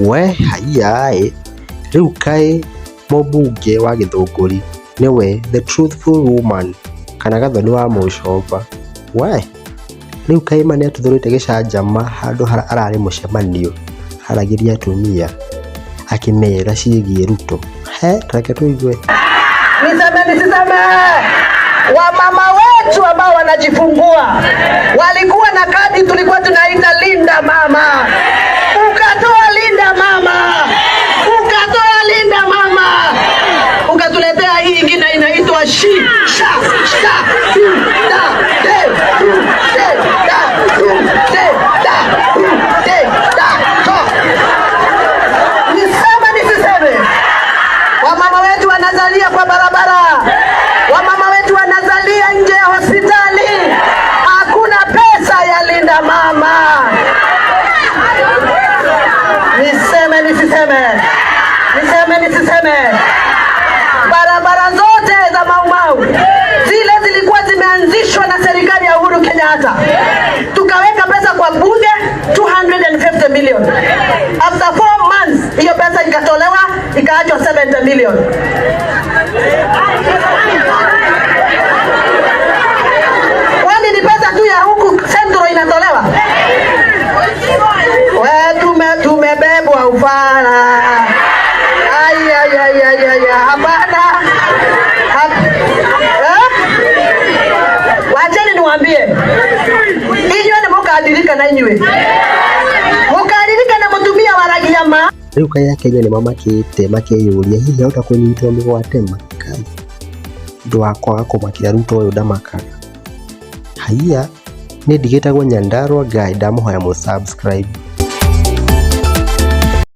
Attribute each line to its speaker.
Speaker 1: We haiya-ĩ, rĩu kaĩ mũmbunge wa Gĩthũngũri nĩwe the truthful woman kana Gathoni wa Mũcomba? We rĩu kaĩ ma nĩatuthũrĩte gĩcanjama handũ ararĩ mũcemanio aragĩria atumia akĩmera ciĩgiĩ Ruto. He, reke tũigue.
Speaker 2: Niseme nisiseme? Wamama wetu ambao wanajifungua walikuwa na kadi tulikuwa tunaita Linda Mama, ukatoa Linda Mama, ukatoa Linda Mama, ukatuletea hii ingine inaitwa shi sha sha tu da de tu de da tu de da tu de da to. Niseme nisiseme? Wamama wetu wanazalia kwa barabara, wamama wetu wanazalia nje ya hospitali, hakuna pesa ya Linda Mama. Niseme nisiseme? Niseme nisiseme? Barabara zote za Maumau zile zilikuwa zimeanzishwa na serikali ya Uhuru Kenyatta, tukaweka pesa kwa bunge 250 million. After 4 months hiyo pesa ikatolewa ikaachwa 70 million. Kwani ni pesa tu ya huku Central inatolewa? We tumebebwa ufala. Ai, ai, ai, ai, ai, hapana. Eh? Wacheni niwaambie, inyuĩ nĩ mũkaririkana, inyuĩ mũkaririkana mũtumia waragia ma.
Speaker 1: Rĩu kaĩ Akenya nĩ mamakĩte makeyũria hihi ahota kũnyitwo mĩgwate ma? Kai ũndũ wa kwaga kũmakĩra Ruto ũyũ ndamakaga. Haiya, niĩ ndigĩtagwo Nyandarua Guy, ndamũhoya mũ subscribe.